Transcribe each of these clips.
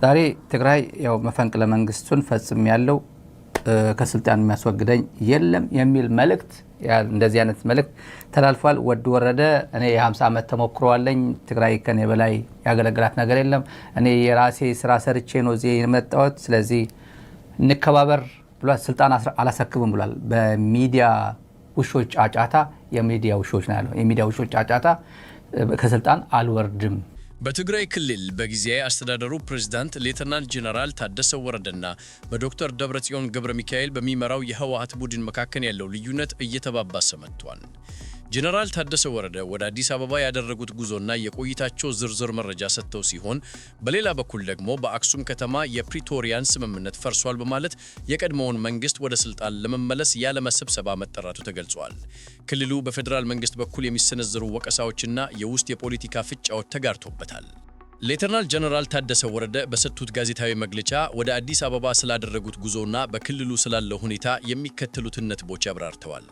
ዛሬ ትግራይ ያው መፈንቅለ መንግስቱን ፈጽም ያለው ከስልጣን የሚያስወግደኝ የለም የሚል መልእክት፣ እንደዚህ አይነት መልእክት ተላልፏል። ወዲ ወረደ እኔ የ50 ዓመት ተሞክሮ አለኝ፣ ትግራይ ከኔ በላይ ያገለግላት ነገር የለም፣ እኔ የራሴ ስራ ሰርቼ ነው እዚህ የመጣሁት፣ ስለዚህ እንከባበር ብሏል። ስልጣን አላስረክብም ብሏል። በሚዲያ ውሾች ጫጫታ፣ የሚዲያ ውሾች ነው ያለው፣ የሚዲያ ውሾች ጫጫታ ከስልጣን አልወርድም። በትግራይ ክልል በጊዜያዊ አስተዳደሩ ፕሬዝዳንት ሌተናንት ጄኔራል ታደሰ ወረደና በዶክተር ደብረጽዮን ገብረ ሚካኤል በሚመራው የህወሓት ቡድን መካከል ያለው ልዩነት እየተባባሰ መጥቷል። ጄኔራል ታደሰ ወረደ ወደ አዲስ አበባ ያደረጉት ጉዞና የቆይታቸው ዝርዝር መረጃ ሰጥተው ሲሆን፣ በሌላ በኩል ደግሞ በአክሱም ከተማ የፕሪቶሪያን ስምምነት ፈርሷል በማለት የቀድሞውን መንግስት ወደ ስልጣን ለመመለስ ያለመ ስብሰባ መጠራቱ ተገልጿል። ክልሉ በፌዴራል መንግስት በኩል የሚሰነዘሩ ወቀሳዎችና የውስጥ የፖለቲካ ፍጫዎች ተጋርቶበታል። ሌተናል ጀነራል ታደሰ ወረደ በሰጡት ጋዜጣዊ መግለጫ ወደ አዲስ አበባ ስላደረጉት ጉዞና በክልሉ ስላለው ሁኔታ የሚከተሉትን ነጥቦች አብራርተዋል።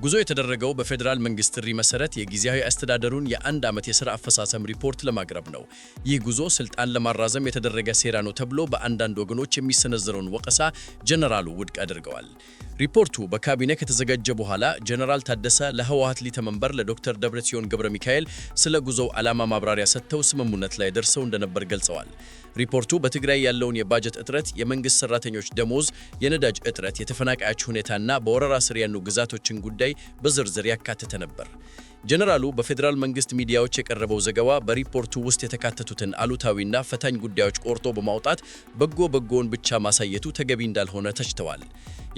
ጉዞ የተደረገው በፌዴራል መንግስት ጥሪ መሰረት የጊዜያዊ አስተዳደሩን የአንድ ዓመት የሥራ አፈጻጸም ሪፖርት ለማቅረብ ነው። ይህ ጉዞ ስልጣን ለማራዘም የተደረገ ሴራ ነው ተብሎ በአንዳንድ ወገኖች የሚሰነዘረውን ወቀሳ ጀነራሉ ውድቅ አድርገዋል። ሪፖርቱ በካቢኔ ከተዘጋጀ በኋላ ጀነራል ታደሰ ለህወሓት ሊቀመንበር ለዶክተር ደብረጽዮን ገብረ ሚካኤል ስለ ጉዞው ዓላማ ማብራሪያ ሰጥተው ስምምነት ላይ ደርሰው እንደነበር ገልጸዋል። ሪፖርቱ በትግራይ ያለውን የባጀት እጥረት፣ የመንግስት ሰራተኞች ደሞዝ፣ የነዳጅ እጥረት፣ የተፈናቃዮች ሁኔታና በወረራ ስር ያሉ ግዛቶችን ጉዳይ በዝርዝር ያካተተ ነበር። ጀነራሉ በፌዴራል መንግስት ሚዲያዎች የቀረበው ዘገባ በሪፖርቱ ውስጥ የተካተቱትን አሉታዊና ፈታኝ ጉዳዮች ቆርጦ በማውጣት በጎ በጎውን ብቻ ማሳየቱ ተገቢ እንዳልሆነ ተችተዋል።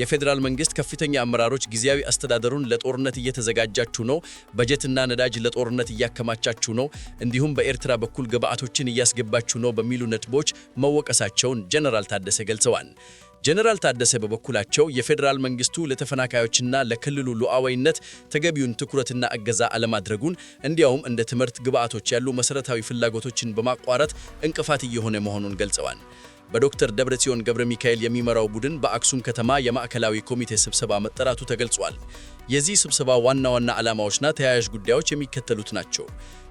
የፌዴራል መንግስት ከፍተኛ አመራሮች ጊዜያዊ አስተዳደሩን ለጦርነት እየተዘጋጃችሁ ነው፣ በጀትና ነዳጅ ለጦርነት እያከማቻችሁ ነው፣ እንዲሁም በኤርትራ በኩል ግብዓቶችን እያስገባችሁ ነው በሚሉ ነጥቦች መወቀሳቸውን ጀነራል ታደሰ ገልጸዋል። ጀነራል ታደሰ በበኩላቸው የፌዴራል መንግስቱ ለተፈናቃዮችና ለክልሉ ሉዓላዊነት ተገቢውን ትኩረትና እገዛ አለማድረጉን፣ እንዲያውም እንደ ትምህርት፣ ግብዓቶች ያሉ መሰረታዊ ፍላጎቶችን በማቋረጥ እንቅፋት እየሆነ መሆኑን ገልጸዋል። በዶክተር ደብረጽዮን ገብረ ሚካኤል የሚመራው ቡድን በአክሱም ከተማ የማዕከላዊ ኮሚቴ ስብሰባ መጠራቱ ተገልጿል። የዚህ ስብሰባ ዋና ዋና ዓላማዎችና ተያያዥ ጉዳዮች የሚከተሉት ናቸው።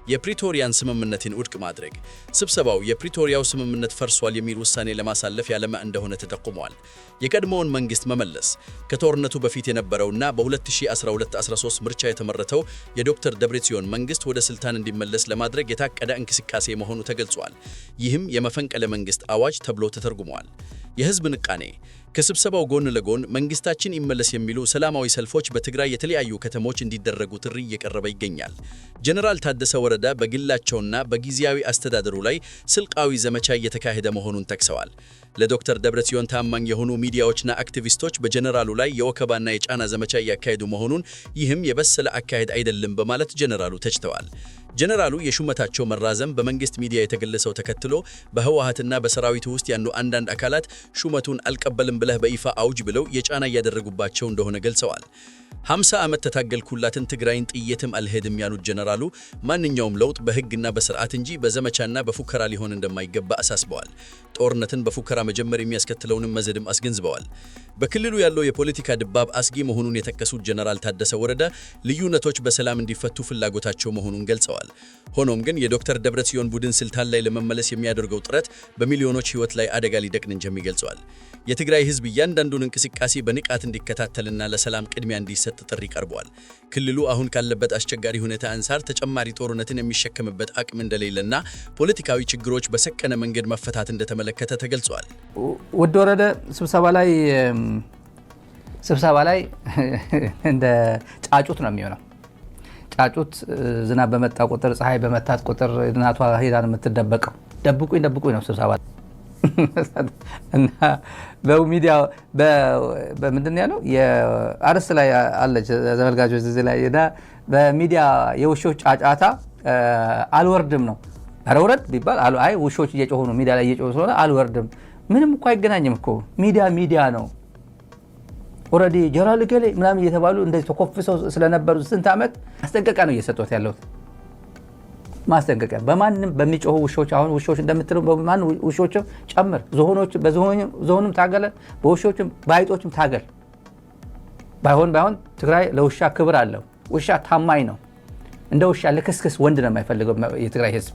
የፕሪቶሪያን ስምምነትን ውድቅ ማድረግ። ስብሰባው የፕሪቶሪያው ስምምነት ፈርሷል የሚል ውሳኔ ለማሳለፍ ያለመ እንደሆነ ተጠቁሟል። የቀድሞውን መንግስት መመለስ። ከጦርነቱ በፊት የነበረውና በ2012-13 ምርጫ የተመረተው የዶክተር ደብረጽዮን መንግስት ወደ ስልጣን እንዲመለስ ለማድረግ የታቀደ እንቅስቃሴ መሆኑ ተገልጿል። ይህም የመፈንቅለ መንግስት አዋጅ ተብሎ ተተርጉሟል። የህዝብ ንቃኔ። ከስብሰባው ጎን ለጎን መንግስታችን ይመለስ የሚሉ ሰላማዊ ሰልፎች በትግራይ የተለያዩ ከተሞች እንዲደረጉ ጥሪ እየቀረበ ይገኛል። ጀነራል ታደሰ ወረደ በግላቸውና በጊዜያዊ አስተዳደሩ ላይ ስልቃዊ ዘመቻ እየተካሄደ መሆኑን ጠቅሰዋል። ለዶክተር ደብረጽዮን ታማኝ የሆኑ ሚዲያዎችና አክቲቪስቶች በጀነራሉ ላይ የወከባና የጫና ዘመቻ እያካሄዱ መሆኑን፣ ይህም የበሰለ አካሄድ አይደለም በማለት ጀነራሉ ተችተዋል። ጀነራሉ የሹመታቸው መራዘም በመንግስት ሚዲያ የተገለጸው ተከትሎ በህወሓትና በሰራዊቱ ውስጥ ያሉ አንዳንድ አካላት ሹመቱን አልቀበልም ብለህ በይፋ አውጅ ብለው የጫና እያደረጉባቸው እንደሆነ ገልጸዋል። 50 ዓመት ተታገልኩላትን ትግራይን ጥየትም አልሄድም ያሉት ጀነራሉ ማንኛውም ለውጥ በህግና በስርዓት እንጂ በዘመቻና በፉከራ ሊሆን እንደማይገባ አሳስበዋል። ጦርነትን በፉከራ መጀመር የሚያስከትለውንም መዘድም አስገንዝበዋል። በክልሉ ያለው የፖለቲካ ድባብ አስጊ መሆኑን የጠቀሱት ጀነራል ታደሰ ወረደ ልዩነቶች በሰላም እንዲፈቱ ፍላጎታቸው መሆኑን ገልጸዋል። ሆኖም ግን የዶክተር ደብረጽዮን ቡድን ስልጣን ላይ ለመመለስ የሚያደርገው ጥረት በሚሊዮኖች ህይወት ላይ አደጋ ሊደቅን እንደሚችል ገልጸዋል። የትግራይ ህዝብ እያንዳንዱን እንቅስቃሴ በንቃት እንዲከታተልና ለሰላም ቅድሚያ እንዲሰጥ ጥሪ ቀርቧል። ክልሉ አሁን ካለበት አስቸጋሪ ሁኔታ አንጻር ተጨማሪ ጦርነትን የሚሸከምበት አቅም እንደሌለና ፖለቲካዊ ችግሮች በሰከነ መንገድ መፈታት እንደተመለከተ ተገልጿል። ወዲ ወረደ ስብሰባ ላይ እንደ ጫጩት ነው የሚሆነው። ጫጩት ዝናብ በመጣ ቁጥር፣ ፀሐይ በመታት ቁጥር እናቷ ሄዳ ነው የምትደበቀው። ደብቁኝ ደብቁኝ ነው ስብሰባ። እና በሚዲያ በምንድን ነው ያለው የአርዕስት ላይ አለች ተመልካቾች እዚህ ላይ እና በሚዲያ የውሾች ጫጫታ አልወርድም ነው። ኧረ ውረድ ቢባል አይ ውሾች እየጮሁ ነው፣ ሚዲያ ላይ እየጮሁ ስለሆነ አልወርድም። ምንም እኮ አይገናኝም እኮ፣ ሚዲያ ሚዲያ ነው። Already ጀነራል እገሌ ምናምን እየተባሉ እንደዚህ ተኮፍሰው ስለነበሩ ስንት ዓመት ማስጠንቀቂያ ነው እየሰጡት ያለሁት። ማስጠንቀቂያ በማንም በሚጮሁ ውሾች፣ አሁን ውሾች እንደምትለው በማን ውሾችም ጨምር፣ ዝሆኖች፣ በዝሆንም ታገለ፣ በውሾችም በአይጦችም ታገል። ባይሆን ባይሆን ትግራይ ለውሻ ክብር አለው። ውሻ ታማኝ ነው። እንደ ውሻ ልክስክስ ወንድ ነው የማይፈልገው የትግራይ ህዝብ።